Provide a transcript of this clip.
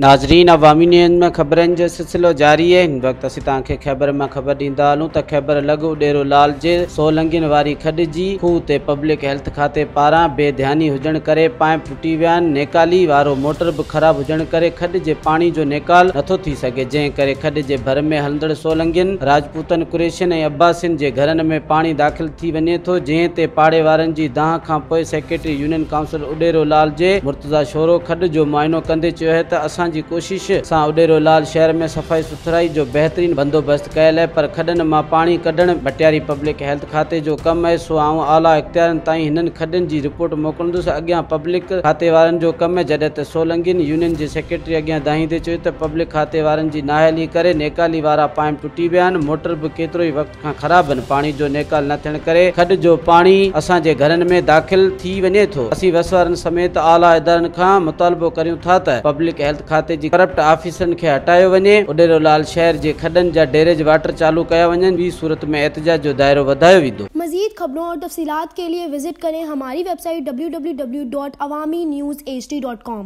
ناظرين عوامي نيوز ۾ خبرن جو سلسلو جاري آهي. هن وقت اسين توهان کي خيبر مان خبر ڏيندا هلون ته خيبر لڳ اڏيرو لال جي سولنگين واري کڏ جي کوهه تي پبلڪ هيلٿ کاتي پاران بي ڌياني هجڻ ڪري پائيپ ٽٽي ويا آهن، نيڪالي وارو موٽر به خراب هجڻ ڪري کڏ جي پاڻي جو نيڪال نٿو ٿي سگهي، جنهن ڪري کڏ جي ڀر ۾ هلندڙ سولنگين، راجپوتن، قريشين ۽ عباسين جي گهرن ۾ پاڻي داخل ٿي وڃي ٿو، جنهن تي پاڙي وارن جي دانهن کانپوء secretary union council Udero Lal جي مرتضيٰ شورو کڏ جو معائنو ڪندي چيو آهي ته اسان جي ڪوشش سان اڏيرو لال شهر ۾ صفائي سٿرائي جو بهترين بندوبست ڪيل آهي پر کڏن مان پاڻي ڪڍڻ مٽياري پبلڪ هيلٿ کاتي جو ڪم آهي سو آئون اعليٰ اختيارين تائين هنن کڏن جي رپورٽ موڪلندس اڳيان پبلڪ کاتي وارن جو ڪم آهي جڏهن ته سولنگين يونين جي سيڪريٽري اڳيان دانهيندي چيو ته پبلڪ کاتي وارن جي نااهلي ڪري نيڪالي وارا پائيپ ٽٽي ويا آهن موٽر به ڪيترو ئي وقت کان خراب آهن، پاڻي جو نيڪال نه ٿيڻ ڪري کڏ جو پاڻي اسان جي گهرن ۾ داخل ٿي وڃي ٿو، اسين وس وارن سميت اعليٰ ادارن کان مطالبو ڪريون ٿا ته پبلڪ هيلٿ کاتي جي ڪرپٽ آفيسرن کي هٽايو وڃي، اڏيرو لال شهر جي کڏن جا ڊيريج واٽر چالو ڪيا وڃن، ٻي صورت ۾ احتجاج جو دائرو وڌايو ويندو. مزيد خبرون اور تفصيلات کے لیے وزٹ کریں ہماری ویب سائٹ www.awamiNewsHD.com.